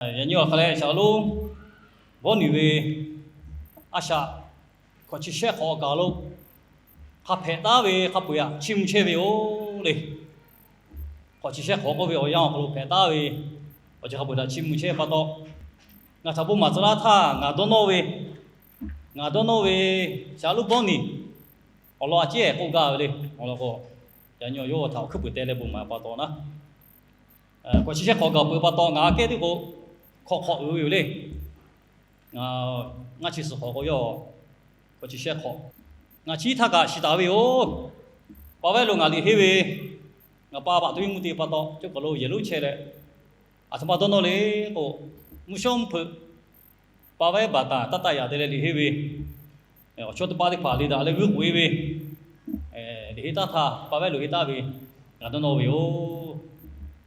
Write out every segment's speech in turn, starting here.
Yaꞈ nyi awˬ hk'aˬ leh shaˍ lonˉ Bawˇ niˬ ve a shaꞈ hkawꞈ chi shehˆ hk'awꞈ kaˬ lo hk'a hpehꞈ taˉ ve hk'a peu-eˬ htaꞈ chiˇ mvuh chehˇ ve yoˬ le. Hkawꞈ chi shehˆ hk'awꞈ k'oˆ ve awˬ yanˇ awˬ hk'aw lo hpehꞈ taˉ ve awˬ ceuˬ hk'a peu-eˬ htaꞈ chiˇ mvuh chehˇ ve pa taw, ngaˬ htaꞈ bon maˍ tcuh laˇ htaˇ ngaˬ dawˇ nawˇ ve, ngaˬ dawˇ nawˇ ve shaˍ lonˉ Bawˇ niˬ awˬ lawn a ciˉ ehˍ k'oˆ gaˇ ve le. Awˬ lawn k'o, yaꞈ nyi yawˇ htaꞈ awˬ hkuiˉ puiˍ teh leh bon maˍ pa taw naˉ, hkawꞈ chi shehˆ hk'awꞈ kaˬ peuˬ pa taw ngaˬ aꞈ kehˉ teˇ k'o hkawꞈ hk'awꞈ uiˍ ve yoˬ le. Ngaˬ ngaˇ chi suhˍ hk'awꞈ k'o yawˇ hkawꞈ chi shehˆ hk'awꞈ, ngaˬ chi htaˇ kaꞈ shiˍ taˍ ve yoˬ. Pa vehˉ lo ngaˬ liꞈ henˇ ve, ngaˬ pa paˍ to iˉ mvuhˇ te pa taw cawˇ kaˬ lo yehˬ lonˉ chehˇ leh, aˬ htoꞈ ma dawˇ nawˇ le k'o, mvuhˇ shawˉ mvuhˇ hpeuꞈ pa vehˉ baˬ taˍ taˇ taˆ yaꞈ te leh liꞈ henˇ ve, awˬ chawˇ teˇ paˆ teˇ hpaˍ liꞈ daꞈ leh g'uiˇ k'oꞈ e ve, liꞈ henˇ taˉ htaˇ pa vehˉ lo henˇ taˉ ve, ngaˬ dawˇ nawˇ ve yoˬ.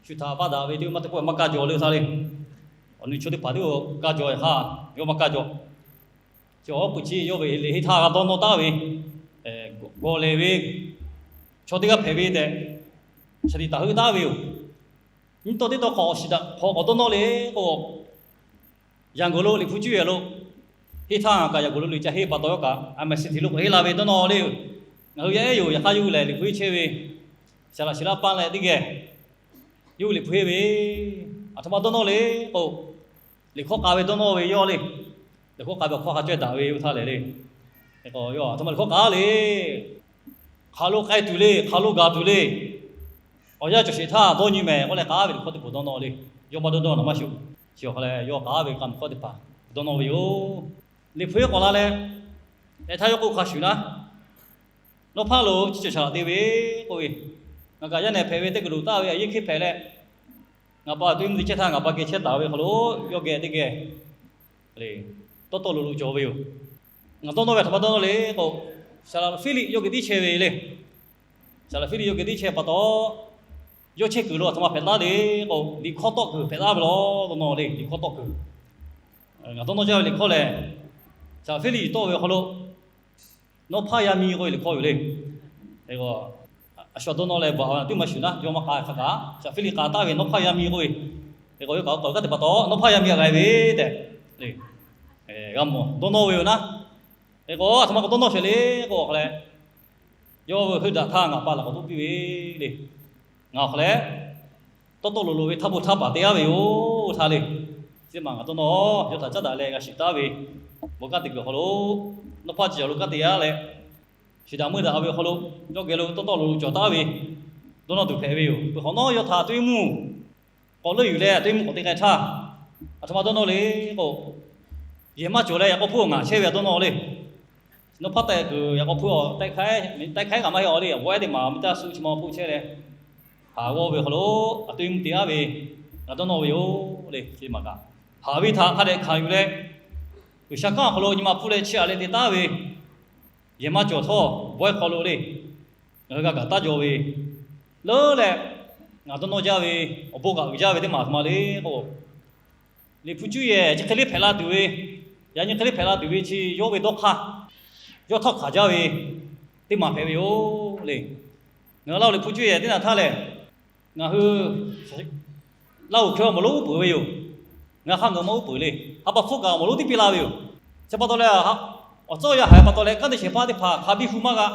Shu htaꞈ vaˇ daꞈ ve teˇ maˇ teˇ pawˆ maˇ kaˇ jaw le htaˇ le. Awˬ nu chaw teˇ hpaˍ teˇ kaˇ jaw htaˇ yawˇ maˇ kaˇ jaw. Chi awˬ puiˍ chi yawˇ ve liꞈ henˇ htaˇ g'a dawˇ nawˇ taˉ ve, gawˬ lehˬ ve chaw teˇ g'aˇ hpehꞈ ve tehꞈ, shaˍ tiꞈ taˍ heuˆ taˉ ve yoˬ. Nyiˇ taw teˇ taw hk'awꞈ shiˍ daꞈ hk'awꞈ k'awꞈ dawˇ nawˇ le k'o, Yanˍ gawˬ lo Liꞈ hpu cuˇ yehˬ lo henˇ htaˇ ngaˬ kaꞈ Yanˍ gawˬ lo liꞈ ca henˇ pa taw yawˇ kaꞈ a mehˍ siˍ tiˍ lo k'awꞈ henˇ la ve dawˇ nawˇ le. Ngaˬ hui yaˇ ehˉ yoˬ, yaꞈ hk'aˇ yawˇ hui lehˬ liꞈ hpu henˇ chehˇ ve, shaˍ laꞈ shiˍ laˇ paˇ leh teˇ geh yawˇ hui liꞈ hpu henˇ ve, aˬ htoꞈ ma dawˇ nawˇ le k'o, liꞈ hkawˇ k'a ve dawˇ nawˇ ve yawˇ le. Liꞈ hkawˇ k'a ve awˬ hkawˇ hk'a cawehˇ daꞈ ve yawˇ htaˇ lehˬ le. Aˬ htoꞈ ma liꞈ hkawˇ k'a le, hk'aˬ lo k'ai tuˬ le, hk'aˬ lo gaˬ tuˬ le, awˬ yanˇ cawˬ sheˍ htaˇ dawˇ nyi mehˍ k'oˆ leh k'a ve liꞈ hkawˇ teˇ hpaˍ dawˇ nawˇ le. Yawˇ maˇ dawˇ dawˇ nawˬ maˇ shuˍ. Chi awˬ hk'a leh yawˇ k'a ve k'a mehˍ hkawˇ teˇ hpaˍ dawˇ nawˇ ve yoˬ. Liꞈ hpu henˇ k'awꞈ la leh, eˬ htaˇ yawˇ k'oˆ hk'a shuˍ naˉ, Nawˇ hpaˇ lo chi cawˬ shaˍ laꞈ te ve k'oˆ ve, ngaˬ kaꞈ yaˇ nehˬ hpehꞈ ve teˇ kuiˬ loꞈ taˍ ve a yeˇ hk'e hpehꞈ leh, ngaˬ pa to iˉ mvuhˇ te chehˇ htaˇ ngaˬ pa geh chehˇ taˍ ve hk'aw lo yawˇ geh teˇ geh tawˇ tawˆ loꞈ loꞈ cawˬ ve yoˬ. Ngaˬ dawˇ nawˇ ve aˬ htoꞈ ma dawˇ nawˇ le k'o, shaˍ laꞈ Fiˇliˆ yawˇ geh tiˉ chehˇ ve le. Shaˍ laꞈ Fiˇliˆ yawˇ geh tiˉ chehˇ pa taw, yawˇ chehˇ kuiˬ lo aˬ htoꞈ ma hpehꞈ laˇ le k'o, liꞈ hkawˇ tawˆ kuiˬ hpehꞈ laˇ ve law dawˇ nawˇ le. Liꞈ hkawˇ tawˆ kuiˬ, ngaˬ dawˇ nawˇ jaˇ ve liꞈ hkawˇ lehˬ, shaˍ laꞈ Fiˇliˆ tawˆ ve awˬ hk'aw lo, Nawˇ hpaˇ yaˇ miˇ k'oˆ ve liꞈ hkawˇ yoˬ le. A shu dawˇ nawˇ leh baˬ tuˉ maˇ shuˍ naˉ, yawˇ maˇ k'a hk'a kaꞈ shaˍ laꞈ Fiˇliˆ k'a taˍ ve Nawˇ hpaˇ yaˇ miˇ k'oˆ ve, k'o yawˇ kaꞈ k'a kaꞈ teˇ pa taw Nawˇ hpaˇ yaˇ miˇ a g'a ve tehꞈ g'a mawˬ dawˇ nawˇ ve yoˬ naˉ. K'o aˬ htoꞈ ma k'awꞈ dawˇ nawˇ sheˍ le k'o, awˬ hk'a leh yawˇ ve heuˆ daꞈ htaˇ ngaˬ pa laˬ k'awꞈ toˇ piˇ ve le. Ngaˬ awˬ hk'a leh tawˇ tawˆ loꞈ loꞈ ve htaˇ bon htaˇ paˍ te aˉ ve yoˬ htaˇ le. Chi ma ngaˬ dawˇ nawˇ yawˇ htaꞈ caˉ daꞈ leh g'a shiˍ taˉ ve bon kanˉ te kuiˬ awˬ hk'aw lo, Nawˇ hpaˇ chi awˬ lo kanˉ te aˉ leh, shiˍ daꞈ meuˇ daꞈ ve awˬ hk'aw lo yawˇ geh lo tawˇ tawˆ loꞈ loꞈ cawˬ taˉ ve dawˇ nawˇ tuˬ hpehꞈ ve yoˬ. Peuˬ hk'awꞈ nawˉ yawˇ htaꞈ to iˉ mvuhˇ k'awꞈ leuˆ yuˬ leh to iˉ mvuhˇ k'awꞈ te k'ai htaˇ, aˬ htoꞈ ma dawˇ nawˇ le k'o, yehˬ maˇ cawˬ leh yaꞈ k'aw hpuˇ awˬ ngaˬ chehˇ ve a dawˇ nawˇ le. Nawˇ hpaˇ tehꞈ kuiˬ yaꞈ k'aw hpuˇ a tehˆ hk'aiˉ tehꞈ kaꞈ maˇ heˆ a le, awˬ g'awˇ ehˉ teˇ maˬ mvuhˇ taˇ suh chi ma hpuˇ chehˇ leh, haˍ g'awˇ ve awˬ hk'aw lo aˬ to iˉ mvuhˇ te aˉ ve ngaˬ dawˇ nawˇ ve yoˬ le. Chi ma kaꞈ haˍ ve htaꞈ hk'a dehꞈ hkanˍ yuˬ leh, G'uiˬsha kanˉ awˬ hk'aw lo nyi ma hpuˇ leh chiˇ aꞈ leh te taˉ ve, yehˬ maˇ cawˬ htawˇ bawehˇ hk'aw lo le, ngaˬ hui g'a gaˬ taˉ jaw ve leuˉ leh, ngaˬ dawˇ nawˇ jaˇ ve awˬ bon kaꞈ uiˍ jaˇ ve teˇ maˬ aˬ htoꞈ ma le k'o, Liꞈ hpu cuˇ yehˬ chi hk'e le hpehꞈ la tuˬ ve, yaꞈ nyi hk'e le hpehꞈ la tuˬ ve chi yawˇ ve dawˇ hk'aˇ, yawˇ htawˇ hkanˍ jaˇ ve teˇ maˬ hpehꞈ ve yoˬ le. Ngaˬ hui Laˇ huˍ Liꞈ hpu cuˇ yehˬ teˇ naˬ htaˇ lehˬ, ngaˬ hui Laˇ huˍ hk'e awˬ moˍ lonˉ uˉ peunˍ ve yoˬ. Ngaˬ hk'a ngaˬ hui maˇ uˉ peunˍ le. Ha pa hpfuhˇ kaꞈ awˬ moˍ lonˉ tiˉ piˇ laˇ ve yoˬ. Chi pa taw leh, awˬ tcuhˉ yaˇ haiˬ pa taw leh kanˉ te shehˍ hpaˇ teˇ hpaˍ hk'a biˇ hu maˇ g'a.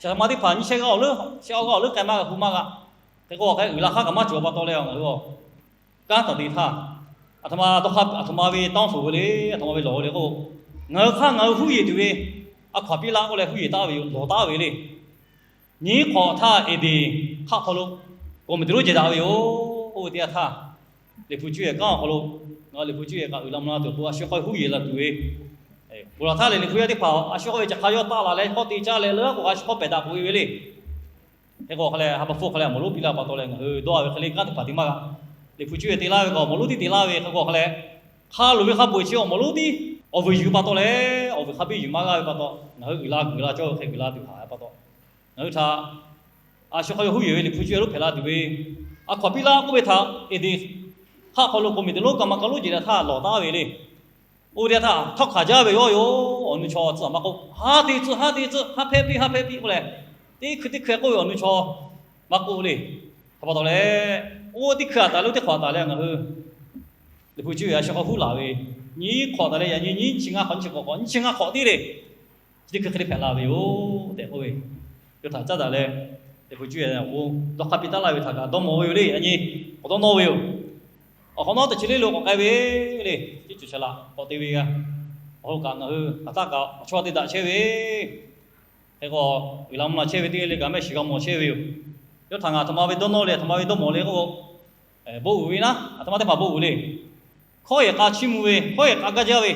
Shaˍ ma teˇ hpaˍ nyiˇ shehˆ g'aˇ awˬ leuˉ, shehˆ awˇ g'aˇ awˬ leuˉ k'ai maˇ g'a hu maˇ g'a. Hk'e k'o hk'e uiˍ la hk'aˇ kaꞈ maˇ cawˬ pa taw leh, ngaˬ hui kanˉ taˍ te htaˇ, aˬ htoꞈ ma dawˇ hk'aˇ aˬ htoꞈ ma ve tawˇ fuˍ ve le, aˬ htoꞈ ma ve lawˬ ve le k'o, ngaˬ hui hk'aˇ ngaˬ hui huˉ yeˬ tuˬ ve a hkaw aˬ piˇ laˇ k'oˆ leh huˉ yeˬ taˉ ve yoˬ, lawˬ taˉ ve le. Nyiˇ hk'awꞈ htaˇ Eˍdenˍ hk'aˆ hk'aw lo k'awꞈ miˬ teˇ lonˉ jehˬ daꞈ ve yoˬ. Oˇ ve teˇ yanˇ htaˇ, Liꞈ hpu cuˇ yehˬ kanˉ awˬ hk'aw lo, ngaˬ hui Liꞈ hpu cuˇ yehˬ kaꞈ uiˍ la mvuh la tuˬ awˬ pon a shu hk'aw huˉ yeˬ la tuˬ ve, ponˬ laˬ htaˇ lehˬ Liꞈ hpu yaˇ teˇ hpaˍ a shu hk'aw ve caꞈ hk'a yawˇ taˆ laˬ leh hk'awˇ te caˇ leh leuˉ k'o a shu hk'aw pehˬ daꞈ k'oꞈ e ve le. Hk'e k'o hk'a leh ha pa hpfuhˇ hk'a leh awˬ moˍ lonˉ piˇ laˇ pa taw leh ngaˬ hui dawˇ ve hk'e le kanˉ teˇ hpaˍ te maˇ g'a. Liꞈ hpu cuˇ yehˬ te laˇ ve k'o awˬ moˍ lonˉ tiˉ te laˇ ve hk'e k'o hk'a leh, hk'a loˍ ve hk'a peu-eˬ chi awˬ moˍ lonˉ tiˉ awˬ vuiˬ yuˬ pa taw leh awˬ vuiˬ hk'a biˇ yuˬ maˇ g'a ve pa taw, ngaˬ hui uiˍ la kuiˬ la cawˇ ve hk'e uiˍ la tuˬ haˍ ve pa taw, ngaˬ hui htaꞈ a shu hk'aw yawˇ huˉ yeˬ ve Liꞈ hpu cuˇ yehˬ lonˉ hpehꞈ la tuˬ ve, a hkaw aˬ piˇ laˇ k'oˆ ve htaꞈ Eˍdenˍ hk'aˆ hk'aw lo k'awꞈ miˬ teˇ lonˉ kaꞈ maˇ kaˇ lonˉ jehˬ daꞈ htaˇ lawˬ taˉ ve le. Oˇ ve teˇ yanˇ htaˇ htawˇ hkanˍ jaˇ ve yawˇ yoˬ. Awˬ nu chaw tcuhˉ maˇ k'oˆ, haˉ te tcuhˉ, haˉ te tcuhˉ, haˉ hpehˇ piˇ, haˉ hpehˇ piˇ k'oˆ leh, teˇ hkui teˇ hkui k'oˆ ve awˬ nu chaw maˇ k'oˆ le. Hk'e pa taw leh, oˇ teˇ hkui aˬ taˍ le oˇ teˇ hk'awꞈ aˬ taˍ leh ngaˬ hui Liꞈ hpu cuˇ yaꞈ a shu k'awꞈ huˉ laˬ ve, nyiˉ hk'awꞈ taˍ leh yaꞈ nyi nyiˇ chi ngaˇ hk'awꞈ nyiˇ chi k'awꞈ hk'awꞈ nyiˇ chi ngaˇ hk'awꞈ tiˉ le, chi teˇ hkui hk'e te hpehꞈ la ve yoˬ tehꞈ k'oˆ ve, yawˇ htaꞈ caˉ daꞈ leh, liꞈ hpu cuˇ yaꞈ k'o, dawˇ hk'aˇ piˇ taˉ laˇ ve htaꞈ kaꞈ dawˇ mawˬ ve yoˬ le. Yaꞈ nyi k'awꞈ dawˇ nawˇ ve yoˬ. Awˬ hk'awꞈ nawˉ teˇ chi le lo k'awꞈ k'ai ve le, teˇ ceuˬ chaˍ laꞈ k'awꞈ te ve g'a. Awˬ hk'aw lo kaꞈ ngaˬ hui hk'aˬ htaˇ kaꞈ awˬ chawˇ te daꞈ chehˇ ve, hk'e k'o, uiˍ la mvuh la chehˇ ve teˇ g'aˇ le kaꞈ mehˆ shiˍ g'a mawˬ chehˇ ve yoˬ. Yawˇ htaꞈ ngaˬ aˬ htoꞈ ma ve dawˇ nawˇ le, aˬ htoꞈ ma ve dawˇ mawˬ le k'o, bon uiˍ ve naˉ, aˬ htoꞈ ma teˇ hpaˍ bon uiˍ le. Hkawˉ yehˬ k'a chiˇ mvuh ve, hkawˉ yehˬ k'a gaˇ jaˇ ve,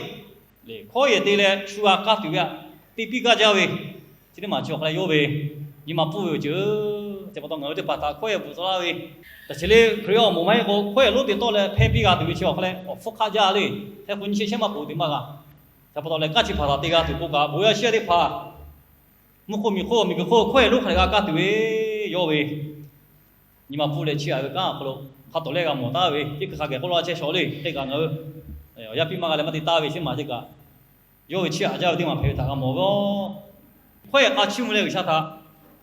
hkawˉ yehˬ te leh shu g'a kaˇ tuˬ ve aꞈ, te piˇ gaˇ jaˇ ve, chi teˇ maˬ chi awˬ hk'a leh yawˇ ve nyi ma pfuhˇ ve awˬ ceuˬ. Chi pa taw ngaˬ hui teˇ hpaˍ htaꞈ hkawˉ yehˬ bvuhꞈ tcuh laˇ ve, taꞈ chi le Hkriꞈ yaˇ awˬ moˍ maˇ heˆ k'o, hkawˉ yehˬ lonˉ te tawˆ leh hpehˇ piˇ g'a tuˬ ve chi awˬ hk'a leh awˬ hpfuhˇ hk'aˆ jaˇ le. Hk'e k'o nyi shehˆ shehˆ maˇ poˬ te maˇ g'a. Chi pa taw leh kanˉ chi hpaˍ htaꞈ te g'a tuˬ k'o kaꞈ, bon yaˇ shiˍ yaˇ teˇ hpaˍ, mvuhˇ hk'oˆ miˬ hk'oˆ miˬ guiˬ hk'oˆ hkawˉ yehˬ lonˉ hk'a leh g'a kaˇ tuˬ ve, yawˇ ve nyi ma pfuhˇ leh chiˇ aꞈ ve kanˉ awˬ hk'aw lo hk'a tawˍ lehˆ g'a mawˬ taˉ ve, teˇ hkui hk'a gaˬ k'oˆ laˇ chehˇ shawˍ le. Hk'e kaꞈ ngaˬ hui awˬ yaˇ piˇ maˇ g'a leh maˇ te taˍ ve chi maˬ teˇ kaꞈ, yawˇ ve chiˇ aꞈ jaˇ ve teˇ maˬ hpehꞈ ve htaꞈ g'a mawˬ ve yoˬ. Hkawˉ yehˬ k'a chiˇ mvuh leh G'uiˬsha htaꞈ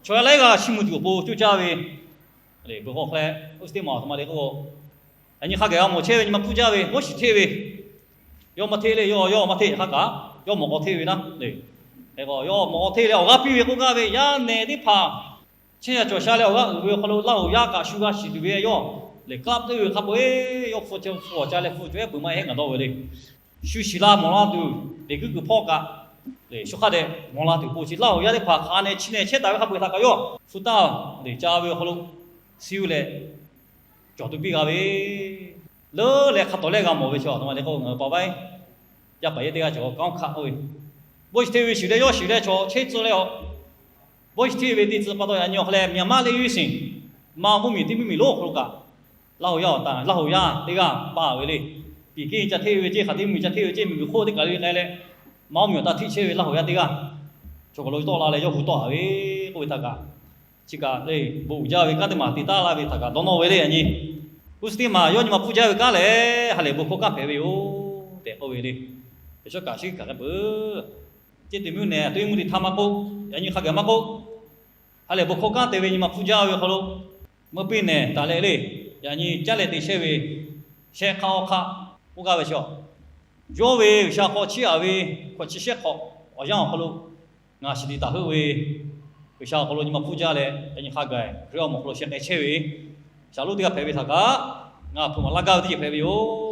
chaw yaˇ laiˉ g'aˇ chiˇ mvuh tuˬ awˬ pon coˇ caˇ ve, bon hk'aw hk'a leh oˇ chi teˇ maˬ aˬ htoꞈ ma le k'o, yaꞈ nyi hk'a gaˬ g'a mawˬ chehˇ ve nyi ma pfuhˇ jaˇ ve Moˉseˍ hteˇ ve, yawˇ maˇ hteˇ le, yawˇ yawˇ maˇ hteˇ hk'a kaꞈ, yawˇ mawꞈ k'aw hteˇ ve naˉ le. Hk'e k'o yawˇ mawꞈ k'aw hteˇ leh awˬ g'aˇ piˇ ve k'oˆ gaˇ ve, yaˇ nehˬ teˇ hpaˍ chehˇ yaˇ cawˬ sha leh awˬ g'aˇ uiˍ ve awˬ hk'aw lo Laˇ huˍ yaˇ kaꞈ shu g'a shiˍ tuˬ ve yawˇ lehˬ, kaˆ teˇ ve hk'a peu-eˬ yawˇ hpu chi hpu awˬ ca leh hpu cawˬ ehˉ peuˬ maˇ heˆ ngaˬ dawˇ ve le. Shu shiˍ la mawˬ la tuˬ, leˬ guiˇ kuiˬ hpawˇ kaꞈ, shu hk'a dehꞈ mawˬ la tuˬ k'o chi Laˇ huˍ yaˇ teˇ hpaˍ hk'a nehˬ chi nehˬ chehˇ taˍ ve hk'a peu-eˬ htaꞈ kaꞈ yawˇ hpu taˇ, leˬ ca ve awˬ hk'aw lo siˇ leh cawˬ tuˬ piˇ g'a ve, leuˉ leh hk'a tawˍ lehˆ g'a mawˬ ve chi aˬ htoꞈ ma le k'o, ngaˬ hui pa vaiˉ yaˇ paˍ yehˇ teˇ g'aˇ cawˬ kanˉ hk'aˆ k'oˆ ve, bon shiˍ hteˇ ve shiˍ leh yawˇ shiˍ leh chaw chehˇ tcuh leh a, bon shiˍ hteˇ ve te tcuh pa taw yaꞈ nyi awˬ hk'a leh miˬ a maˇ le yuˇ siˍ, maˇ mvuhˇ miˬ teˇ mvuhˇ miˬ lonˉ awˬ hk'aw lo kaꞈ, Laˇ huˍ yaˇ awˬ ta Laˇ huˍ yaˇ teˇ g'aˇ paˇ ve le. Piˍ kiˇ ca hteˇ ve ceˇ, hk'aˬ teˇ mvuhˇ miˬ ca hteˇ ve ceˇ, miˬ guiˬ hk'oˆ teˇ kaˬ le k'ai leh, maˇ mvuhˇ miˬ awˬ ta hteˇ chehˇ ve Laˇ huˍ yaˇ teˇ g'aˇ chaw kaˬ lo tawˆ la leh yawˇ hui tawˆ a ve k'oˆ ve htaꞈ kaꞈ, chi kaꞈ le bon uiˍ jaˇ ve kanˉ teˇ maˬ te taˉ laˇ ve htaꞈ kaꞈ dawˇ nawˇ ve le. Yaꞈ nyi oˇ chi teˇ maˬ yawˇ nyi ma pfuhˇ jaˇ ve kanˉ lehˬ, ha lehˬ bon hkawˇ kanˉ hpehꞈ ve yoˬ tehꞈ k'oˆ ve le. Yaꞈ shawˉ kaꞈ shiˉ kaꞈ hk'a peuˬ ceˇ te mvuhˇ nehˬ to iˉ mvuhˇ te htaˇ maˇ k'oˆ, yaꞈ nyi hk'a gaˬ maˇ k'oˆ, ha lehˬ bon hkawˇ kanˉ te ve nyi ma pfuhˇ jaˇ ve awˬ hk'aw lo, meuˇ piˇ nehˬ taˍ leh le, yaꞈ nyi caˉ leh te chehˇ ve shehˆ hk'aˇ awˇ hk'aˆ k'oˆ gaˇ ve chi a, yawˇ ve G'uiˬsha hk'aw chiˇ aꞈ ve hkawꞈ chi shehˆ hk'awꞈ awˬ yanˇ awˬ hk'aw lo ngaˬ shiˍ tiꞈ taˍ heuˆ ve, G'uiˬsha awˬ hk'aw lo nyi ma pfuhˇ jaˇ leh yaꞈ nyi hk'a gaˬ Hkriꞈ yaˇ awˬ moˍ awˬ hk'aw lo sheh k'ai chehˇ ve shaˍ lonˉ teˇ g'aˇ hpehꞈ ve htaꞈ kaꞈ, ngaˬ hpeuꞈ maˍ laˇ gaˇ ve teˇ ceuˬ hpehꞈ ve yoˬ.